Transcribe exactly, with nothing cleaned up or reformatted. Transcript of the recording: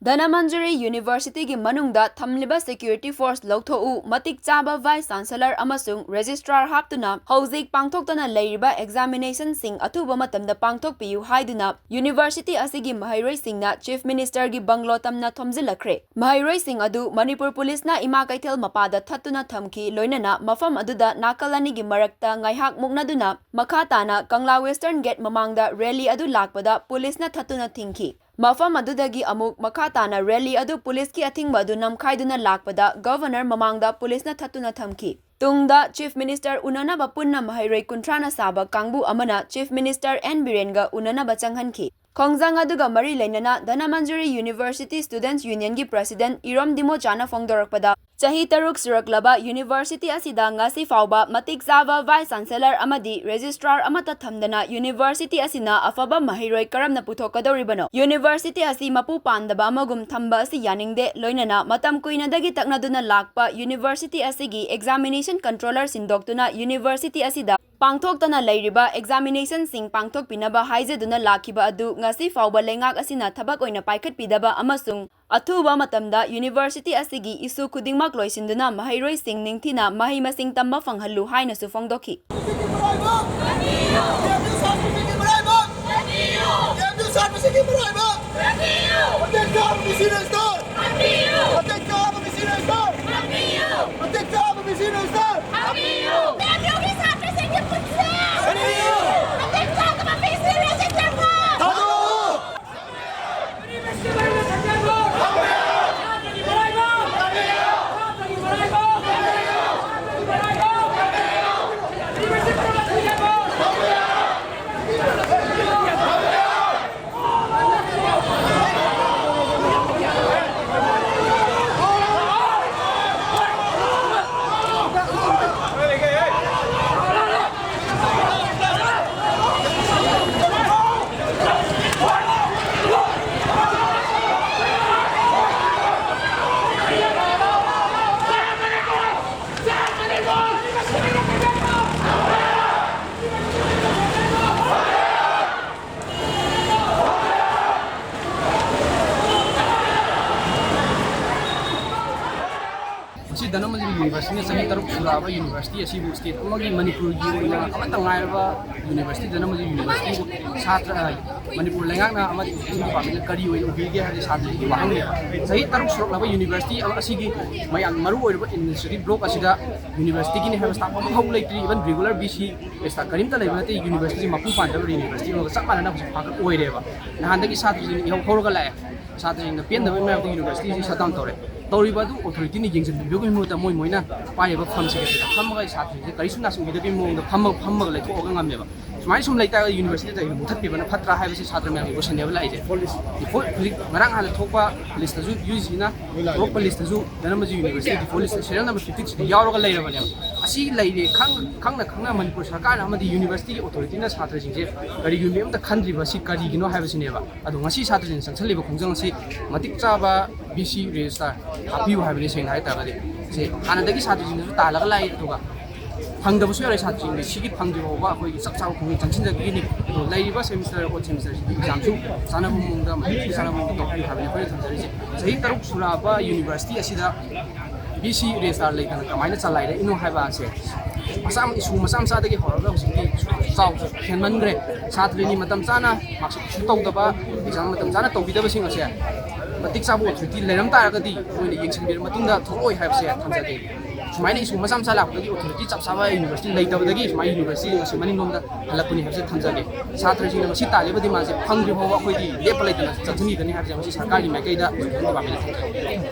ꯙꯅꯃꯟꯖꯨꯔꯤ ꯌꯨꯅꯤꯚꯔꯁꯤꯇꯤꯒꯤ ꯃꯅꯨꯡꯗ ꯊꯝꯂꯤꯕ security force ꯂꯧꯊꯣꯛꯎ, ꯃꯇꯤꯛ ꯆꯥꯕ vice chancellor ꯑꯃꯁꯨꯡ registrar ꯍꯥꯞꯇꯨꯅ ꯍꯧꯖꯤꯛ ꯄꯥꯡꯊꯣꯛꯇꯅ ꯂꯩꯔꯤꯕ examinationꯁꯤꯡ ꯑꯊꯨꯕ ꯃꯇꯝꯗ ꯄꯥꯡꯊꯣꯛꯄꯤꯌꯨ ꯍꯥꯏꯗꯨꯅ ꯌꯨꯅꯤꯚꯔꯁꯤꯇꯤ ꯑꯁꯤꯒꯤ ꯃꯍꯩꯔꯣꯏꯁꯤꯡꯅ Chief Ministerꯒꯤ ꯕꯪꯒ꯭ꯂꯣ ꯇꯝꯅ ꯊꯣꯝꯖꯤꯜꯂꯛꯈ꯭ꯔꯦ꯫ ꯃꯍꯩꯔꯣꯏꯁꯤꯡ ꯑꯗꯨ ꯃꯅꯤꯄꯨꯔ ꯄꯨꯂꯤꯁꯅ ꯏꯃꯥ ꯀꯩꯊꯦꯜ ꯃꯄꯥꯗ ꯊꯠꯇꯨꯅ ꯊꯝꯈꯤ, ꯂꯣꯏꯅꯅ ꯃꯐꯝ ꯑꯗꯨꯗ ꯅꯥꯀꯜ ꯑꯅꯤꯒꯤ ꯃꯔꯛꯇ ꯉꯥꯏꯍꯥꯛ ꯃꯨꯛꯅꯗꯨꯅ ꯃꯈꯥ ꯇꯥꯅ ꯀꯪꯂꯥ Western Gate ꯃꯃꯥꯡꯗ rally ꯑꯗꯨ ꯂꯥꯛꯄꯗ ꯄꯨꯂꯤꯁꯅ ꯊꯠꯇꯨꯅ ꯊꯤꯡꯈꯤ꯫ ꯃꯐꯝ ꯑꯗꯨꯗꯒꯤ ꯑꯃꯨꯛ ꯃꯈꯥ ꯇꯥꯅ rally ꯑꯗꯨ ꯄꯨꯂꯤꯁꯀꯤ ꯑꯊꯤꯡꯕ ꯑꯗꯨ ꯅꯝꯈꯥꯏꯗꯨꯅ ꯂꯥꯛꯄꯗ Governor ꯃꯃꯥꯡꯗ ꯄꯨꯂꯤꯁꯅ ꯊꯠꯇꯨꯅ ꯊꯝꯈꯤ꯫ ꯇꯨꯡꯗ Chief Minister ꯎꯅꯅꯕ ꯄꯨꯟꯅ ꯃꯍꯩꯔꯣꯏ ꯀꯨꯟꯊ꯭ꯔꯥꯅ ꯁꯥꯕ ꯀꯥꯡꯕꯨ ꯑꯃꯅ Chief Minister ꯑꯦꯟ ꯕꯤꯔꯦꯟꯒ ꯎꯅꯅꯕ ꯆꯪꯍꯟꯈꯤ꯫ ꯈꯣꯡꯖꯪ ꯑꯗꯨꯒ ꯃꯔꯤ ꯂꯩꯅꯅ ꯙꯅꯃꯟꯖꯨꯔꯤ University Students Unionꯒꯤ President ꯏꯔꯣꯝ ꯗꯤꯃꯣꯆꯥꯅ ꯐꯣꯡꯗꯣꯔꯛꯄꯗ, ꯆꯍꯤ ꯇꯔꯨꯛ ꯁꯨꯔꯛꯂꯕ university ꯑꯁꯤꯗ ꯉꯁꯤ ꯐꯥꯎꯕ ꯃꯇꯤꯛ ꯆꯥꯕ vice chancellor ꯑꯃꯗꯤ registrar ꯑꯃꯠꯇ ꯊꯝꯗꯅ university ꯑꯁꯤꯅ ꯑꯐꯕ ꯃꯍꯩꯔꯣꯏ ꯀꯔꯝꯅ ꯄꯨꯊꯣꯛꯀꯗꯧꯔꯤꯕꯅꯣ? University ꯑꯁꯤ ꯃꯄꯨ ꯄꯥꯟꯗꯕ ꯑꯃꯒꯨꯝ ꯊꯝꯕ ꯑꯁꯤ ꯌꯥꯅꯤꯡꯗꯦ, ꯂꯣꯏꯅꯅ ꯃꯇꯝ ꯀꯨꯏꯅꯗꯒꯤ ꯇꯛꯅꯗꯨꯅ ꯂꯥꯛꯄ university ꯑꯁꯤꯒꯤ examination controller ꯁꯤꯟꯗꯣꯛꯇꯨꯅ university ꯑꯁꯤꯗ ꯄꯥꯡꯊꯣꯛꯇꯅ ꯂꯩꯔꯤꯕ examinationꯁꯤꯡ ꯄꯥꯡꯊꯣꯛꯄꯤꯅꯕ ꯍꯥꯏꯖꯗꯨꯅ ꯂꯥꯛꯈꯤꯕ ꯑꯗꯨ ꯉꯁꯤ ꯐꯥꯎꯕ ꯂꯩꯉꯥꯛ ꯑꯁꯤꯅ ꯊꯕꯛ ꯑꯣꯏꯅ ꯄꯥꯏꯈꯠꯄꯤꯗꯕ ꯑꯃꯁꯨꯡ ꯑꯊꯨꯕ ꯃꯇꯝꯗ university ꯑꯁꯤꯒꯤ issue ꯈꯨꯗꯤꯡꯃꯛ ꯂꯣꯏꯁꯤꯟꯗꯨꯅ ꯃꯍꯩꯔꯣꯏꯁꯤꯡ ꯅꯤꯡꯊꯤꯅ ꯃꯍꯩ ꯃꯁꯤꯡ ꯇꯝꯕ ꯐꯪꯍꯜꯂꯨ ꯍꯥꯏꯅꯁꯨ ꯐꯣꯡꯗꯣꯛꯈꯤ꯫ ꯙꯅꯃꯟꯖꯨꯔꯤ ꯌꯨꯅꯤꯚꯔꯁꯤꯇꯤꯅ ꯆꯍꯤ ꯇꯔꯨꯛ ꯁꯨꯔꯛꯑꯕ ꯌꯨꯅꯤꯚꯔꯁꯤꯇꯤ ꯑꯁꯤꯕꯨ ꯁ꯭ꯇꯦꯠ ꯑꯃꯒꯤ, ꯃꯅꯤꯄꯨꯔꯒꯤ ꯑꯣꯏꯅ ꯑꯃꯠꯇ ꯉꯥꯏꯔꯕ ꯌꯨꯅꯤꯚꯔꯁꯤꯇꯤ ꯙꯅꯃꯟꯖꯨꯔꯤ ꯌꯨꯅꯤꯚꯔꯁꯤꯇꯤꯕꯨ ꯁꯥꯇ꯭ꯔ, ꯃꯅꯤꯄꯨꯔ ꯂꯩꯉꯥꯛꯅ ꯑꯃꯗꯤ ꯏꯖꯨꯀꯦꯁꯟ ꯗꯤꯄꯥꯔꯠꯃꯦꯟꯅ ꯀꯔꯤ ꯑꯣꯏꯅ ꯎꯕꯤꯒꯦ ꯍꯥꯏꯕꯁꯤ ꯁꯥꯇ꯭ꯔꯁꯤꯡꯒꯤ ꯋꯥꯍꯪꯅꯦꯕ꯫ ꯆꯍꯤ ꯇꯔꯨꯛ ꯁꯨꯔꯛꯂꯕ ꯌꯨꯅꯤꯚꯔꯁꯤꯇꯤ ꯑꯃ ꯑꯁꯤꯒꯤ ꯃꯌꯥꯝ ꯃꯔꯨ ꯑꯣꯏꯔꯕ ꯑꯦꯗꯃꯤꯅꯤꯁꯇ꯭ꯔꯦꯇꯤꯚ ꯕ꯭ꯂꯣꯛ ꯑꯁꯤꯗ ꯌꯨꯅꯤꯚꯔꯁꯤꯇꯤꯒꯤꯅꯤ ꯍꯥꯏꯕ ꯁ꯭ꯇꯥꯐ ꯑꯃꯐꯥꯎ ꯂꯩꯇ꯭ꯔꯤ, even regular B C staff ꯀꯔꯤꯝꯇ ꯂꯩꯕ ꯅꯠꯇꯦ꯫ ꯌꯨꯅꯤꯚꯔꯁꯤꯇꯤꯁꯤ ꯃꯄꯨꯡ ꯐꯥꯗꯕ ꯌꯨꯅꯤꯚꯔꯁꯤꯇꯤ ꯑꯃꯒ ꯆꯞ ꯃꯥꯟꯅꯅ ꯍꯧꯖꯤꯛ ꯐꯥꯎꯕ ꯑꯣꯏꯔꯦꯕ꯫ ꯅꯍꯥꯟꯗꯒꯤ ꯁꯥꯇ꯭ꯔꯁꯤꯡꯅ ꯏꯍꯧ ꯍꯧꯔꯒ ꯂꯥꯛꯑꯦ꯫ ꯁꯥꯇ꯭ꯔꯁꯤꯡꯅ ꯄꯦꯟꯗꯕꯒꯤ ꯃꯔꯛꯇ ꯌꯨꯅꯤꯚꯔꯁꯤꯇꯤꯁꯤ ꯁꯠ ꯗꯥꯎꯟ ꯇꯧꯔꯦ꯫ ꯇꯧꯔꯤꯕ ꯑꯗꯨ ꯑꯣꯊꯣꯔꯤꯇꯤꯅ ꯌꯦꯡꯁꯤꯟꯕꯤꯕꯒꯤ ꯃꯍꯨꯠꯇ ꯃꯣꯏ ꯃꯣꯏꯅ ꯄꯥꯏꯔꯤꯕ ꯐꯝꯁꯤꯒ ꯁꯤꯗ ꯐꯝꯃꯒ ꯁꯥꯇ꯭ꯔꯁꯤꯡꯁꯦ ꯀꯔꯤꯁꯨ ꯅꯥꯆꯨꯡꯕꯤꯗꯕꯒꯤ ꯃꯑꯣꯡꯗ ꯐꯝꯃꯒ, ꯐꯝꯃꯒ ꯂꯩꯊꯣꯛꯑꯒ ꯉꯝꯃꯦꯕ꯫ ꯁꯨꯃꯥꯏꯅ ꯁꯨꯝ ꯂꯩꯇꯥꯔꯒꯗꯤ ꯌꯨꯅꯤꯚꯔꯁꯤꯇꯤꯗ ꯀꯩꯒꯤꯅꯣ ꯃꯨꯊꯠꯄꯤꯕꯅ ꯐꯠꯇ꯭ꯔꯥ ꯍꯥꯏꯕꯁꯤ ꯁꯥꯇ꯭ꯔ ꯃꯌꯥꯝꯒꯤ ꯀꯣꯏꯁꯟꯅꯦꯕ ꯂꯥꯛꯏꯁꯦ꯫ ꯗꯤꯐꯣꯜꯠ ꯍꯧꯖꯤꯛ ꯉꯔꯥꯡ ꯍꯥꯟꯅ ꯊꯣꯛꯄ ꯂꯤꯁꯇꯁꯨ, ꯌꯨ ꯖꯤꯅ ꯊꯣꯛꯄ ꯂꯤꯁꯇꯁꯨ Dhanamanjuri university default list serial number ꯐꯤꯐꯇꯤꯟꯁꯤꯗ ꯌꯥꯎꯔꯒ ꯂꯩꯔꯕꯅꯦꯕ꯫ ꯑꯁꯤ ꯂꯩꯔꯦ ꯈꯪ-, ꯈꯪꯅ ꯈꯪꯅ ꯃꯅꯤꯄꯨꯔ ꯁꯔꯀꯥꯔꯅ ꯑꯃꯗꯤ ꯌꯨꯅꯤꯚꯔꯁꯤꯇꯤꯒꯤ ꯑꯣꯊꯣꯔꯤꯇꯤꯅ ꯁꯥꯇ꯭ꯔꯁꯤꯡꯁꯦ ꯀꯔꯤꯒꯨꯝꯕ ꯑꯝꯇ ꯈꯟꯗ꯭ꯔꯤꯕ ꯑꯁꯤ ꯀꯔꯤꯒꯤꯅꯣ ꯍꯥꯏꯕꯁꯤꯅꯦꯕ꯫ ꯑꯗꯣ ꯉꯁꯤ ꯁꯥꯇ꯭ꯔꯁꯤꯡꯅ ꯆꯪꯁꯤꯜꯂꯤꯕ ꯈꯣꯡꯖꯪ ꯑꯁꯤ ꯃꯇꯤꯛ ꯆꯥꯕ ꯕꯤ ꯁꯤ ꯔꯦꯖꯤꯁꯇꯥꯔ ꯍꯥꯞꯄꯤꯌꯨ ꯍꯥꯏꯕꯅꯤ꯫ ꯁꯦꯡꯅ ꯍꯥꯏ ꯇꯥꯔꯒꯗꯤ ꯁꯤ ꯍꯥꯟꯅꯗꯒꯤ ꯁꯥꯇ꯭ꯔꯁꯤꯡꯅꯁꯨ ꯇꯥꯜꯂꯒ ꯂꯥꯛꯏ, ꯑꯗꯨꯒ ꯐꯪꯗꯕꯁꯨ ꯌꯥꯔꯣꯏ꯫ ꯁꯥꯇ꯭ꯔꯁꯤꯡꯗꯤ ꯁꯤꯒꯤ ꯐꯪꯗ꯭ꯔꯤ ꯐꯥꯎꯕ ꯑꯩꯈꯣꯏꯒꯤ ꯆꯞ ꯆꯥꯕ ꯈꯣꯡꯖꯪ ꯆꯪꯁꯤꯟꯖꯈꯤꯒꯅꯤ꯫ ꯑꯗꯣ ꯂꯩꯔꯤꯕ ꯁꯦꯃꯤꯁꯇꯔ, ꯑꯣꯠ ꯁꯦꯃꯤꯁꯇꯔꯁꯤꯡꯒꯤ ꯑꯦꯛꯖꯥꯝꯁꯨ ꯆꯥꯟꯅꯕ ꯃꯑꯣꯡꯗ, ꯃꯇꯝꯁꯨ ꯆꯥꯟꯅꯕ ꯃꯑꯣꯡꯗ ꯇꯧꯕꯤꯌꯨ ꯍꯥꯏꯕꯅꯤ ꯑꯩꯈꯣꯏꯅ ꯊꯝꯖꯔꯤꯁꯦ꯫ ꯆꯍꯤ ꯇꯔꯨꯛ ꯁꯨꯔꯛꯑꯕ ꯌꯨꯅꯤꯚꯔꯁꯤꯇꯤ ꯑꯁꯤꯗ ꯕꯤ ꯁꯤ ꯔꯦꯖꯤꯁꯇꯥꯔ ꯂꯩꯇꯅ ꯀꯃꯥꯏꯅ ꯆꯂꯥꯏꯔꯛꯏꯅꯣ ꯍꯥꯏꯕ ꯑꯁꯦ ꯃꯆꯥ, ꯏꯁꯨ ꯃꯆꯥ ꯃꯆꯥꯗꯒꯤ ꯍꯧꯔꯒ ꯍꯧꯖꯤꯛꯇꯤ ꯆꯥꯎ ꯍꯦꯟꯃꯟꯈ꯭ꯔꯦ꯫ ꯁꯥꯇ꯭ꯔꯅꯤ ꯃꯇꯝ ꯆꯥꯅ ꯃꯥꯔꯛꯁꯤꯠ ꯏꯁꯨ ꯇꯧꯗꯕ, ꯑꯦꯛꯖꯥꯝ ꯃꯇꯝ ꯆꯥꯅ ꯇꯧꯕꯤꯗꯕꯁꯤꯡ ꯑꯁꯦ ꯃꯇꯤꯛ ꯆꯥꯕ ꯑꯣꯊꯣꯔꯤꯇꯤ ꯂꯩꯔꯝ ꯇꯥꯔꯒꯗꯤ ꯃꯣꯏꯅ ꯌꯦꯡꯁꯤꯟꯕꯤꯔ ꯃꯇꯨꯡꯗ ꯊꯣꯛꯂꯛꯑꯣꯏ ꯍꯥꯏꯕꯁꯦ ꯊꯝꯖꯒꯦ꯫ ꯁꯨꯃꯥꯏꯅ ꯏꯁꯨ ꯃꯆꯥ ꯃꯆꯥ ꯂꯥꯛꯄꯗꯒꯤ ꯑꯣꯊꯣꯔꯤꯇꯤ ꯆꯞ ꯆꯥꯕ ꯌꯨꯅꯤꯚꯔꯁꯤꯇꯤ ꯂꯩꯇꯕꯗꯒꯤ ꯁꯨꯃꯥꯏꯅ ꯌꯨꯅꯤꯚꯔꯁꯤꯇꯤ ꯉꯁꯤ ꯃꯅꯤꯡꯂꯣꯝꯗ ꯍꯜꯂꯛꯄꯅꯤ ꯍꯥꯏꯕꯁꯦ ꯊꯝꯖꯒꯦ꯫ ꯁꯥꯇ꯭ꯔꯁꯤꯡꯅ ꯉꯁꯤ ꯇꯥꯜꯂꯤꯕ ꯗꯤꯃꯥꯟꯁꯦ ꯐꯪꯗ꯭ꯔꯤ ꯐꯥꯎꯕ ꯑꯩꯈꯣꯏꯗꯤ ꯂꯦꯞꯄ ꯂꯩꯇꯅ ꯆꯠꯊꯅꯤꯡꯒꯅꯤ ꯍꯥꯏꯕꯁꯦ ꯉꯁꯤ ꯁꯔꯀꯥꯔꯒꯤ ꯃꯥꯏꯀꯩꯗ ꯗꯤꯄꯥꯔꯠꯃꯦꯟꯗ ꯊꯝꯖꯒꯦ꯫